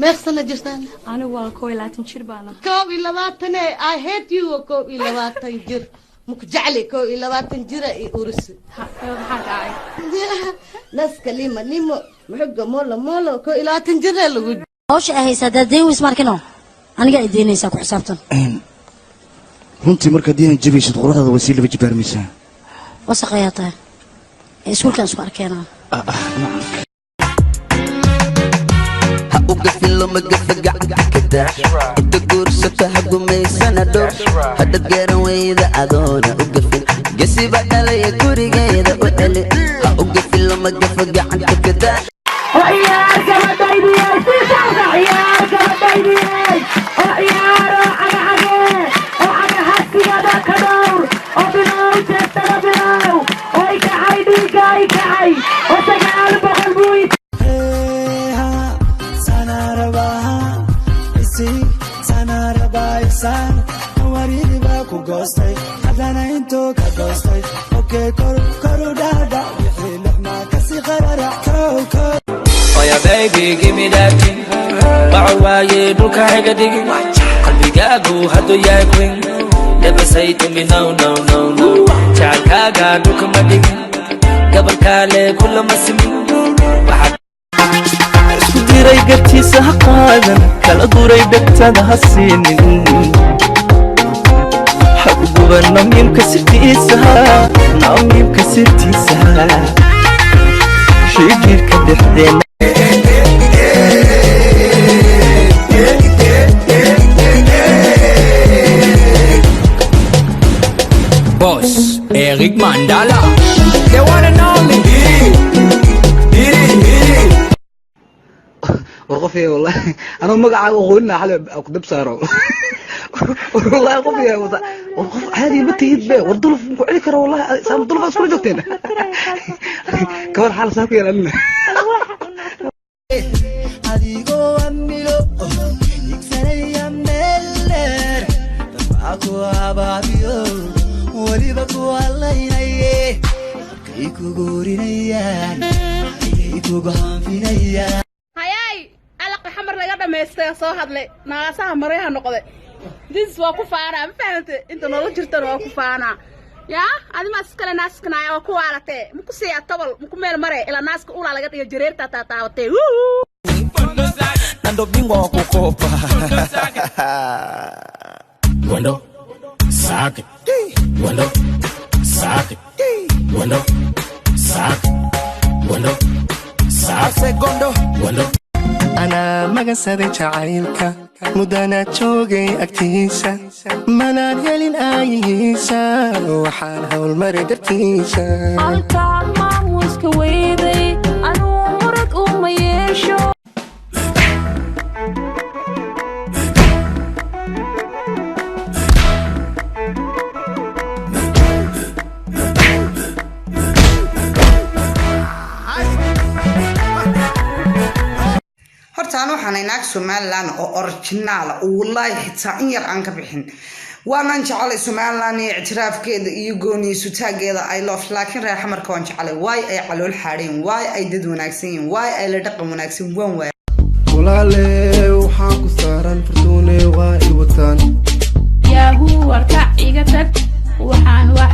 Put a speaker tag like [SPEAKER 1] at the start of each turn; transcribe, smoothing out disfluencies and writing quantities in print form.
[SPEAKER 1] Meeq sana jirtaan?
[SPEAKER 2] Anigu waa 21 jir baan ahay.
[SPEAKER 1] 21 I hate you. 21 jir maku jecli, 21 jira i urisi.
[SPEAKER 2] Maxaa dhacay?
[SPEAKER 1] Naska lima limo muxuga molo molo, 21 jira lagu.
[SPEAKER 3] Hawsha ay haysaa haddaad deyn weys markino aniga ay deynaysaa ku xisaabtan.
[SPEAKER 4] Runtii markaad diinan jabaysid, quruxdaada way sii laba jibaarmaysaa.
[SPEAKER 3] Wasaq ayaa tahay ee iskuulkaan isku arkeenaa.
[SPEAKER 5] Ha u gafin, loma gafa, gacanta ka daa. Inta guursata ha gumaysana dhow. Hadhad garan weyda adoona u gafin, gesiba dhalaya gurigeeda u celi. Ha u gafin, loma gafa, gacanta ka daa.
[SPEAKER 6] Ciyaar gabadhaydiyey, si socda, ciyaar gabadhaydiyey, oo ciyaaro cagacagee oo cagahasigada ka dhowr oo bilow jeestada bilow oo ikacay dhiigga ikacay oo 900 buu.
[SPEAKER 7] Ku goostay haddana intuu ka goostay, okay, kor koru dhaadhac wixii lixmaa kasii qararac kow kow.
[SPEAKER 8] Oh yeah, baby, give me that thing. Waxa waaye dhulka hayga dhigin. Qalbigaagu hadduu yahay queen. Never say to me no, no, no, no. Jacaylkaaga dhulka ma dhigin. Gabarkaale kulama simin. Waxaa
[SPEAKER 9] Isku diray gartiisa ha qaadan, kala duray dhegtada ha siinin, ha ku guban namiimka sirtiisa, namiimka sirtiisa, xidhiirka dhexdeena.
[SPEAKER 8] Boss, Eric Mandala. The one and only.
[SPEAKER 10] War qof yahay, wallahi anuu magacaaga aqoonina xalay ku dab saaro. Wallahi qof yahay wada, war qof caadi ma tihid be. War duluf ku celi karo, wallahi saam duluf iskula joogteen. Kabar xaal saa ku yeelanina.
[SPEAKER 7] Adigoo amilo igsanaya meel dheer, dadbaa ku abaabiyo weliba ku hadlaynaye, markay kugu urinayaan ayay kugu hanfinayaan.
[SPEAKER 11] Hayaay, alaqi Xamar laga dhamaystay soo hadlay, naasaha maryaha noqday. Dis waa ku faanaa, ma fahamte? Inta noola jirtana waa ku faanaa. Yaa adimaa iskale naaskanaaya waa ku waalatee, maku siiyaa tobol, maku meel mare ilaa naaska ulaa laga dhiga jareertaa taataabatee.
[SPEAKER 9] Na ndo bingwa wa kukopa.
[SPEAKER 12] Gwendo, sake, gwendo, sake, gwendo, sake, gwendo, sake,
[SPEAKER 9] Segundo.
[SPEAKER 12] Gwendo.
[SPEAKER 13] Anaa magansaday jacaylka, muddana joogay agtiisa, manaan helin aayihiisa, waxaan howlmaray dartiisa.
[SPEAKER 2] Halkaan maamuuska weyday anuu murag uma yeesho.
[SPEAKER 14] Horta anu waxaan naag Somaliland oo original oo wallaahi xitaa in yar aan ka bixin. Waanaan jecelay Somaliland iyo ictiraafkeeda iyo gooniyo taageeda, I love. Laakiin reer Xamarka waan jecelay. Waay ay calool xaadheen, waay ay dad wanaagsan yihiin, waay ay la dhaqan wanaagsan, waan waay.
[SPEAKER 15] Walaale, waxaan ku saaran fartuune, waa i wataan.
[SPEAKER 16] Yaahuu, warkac iga tag, waxaan wax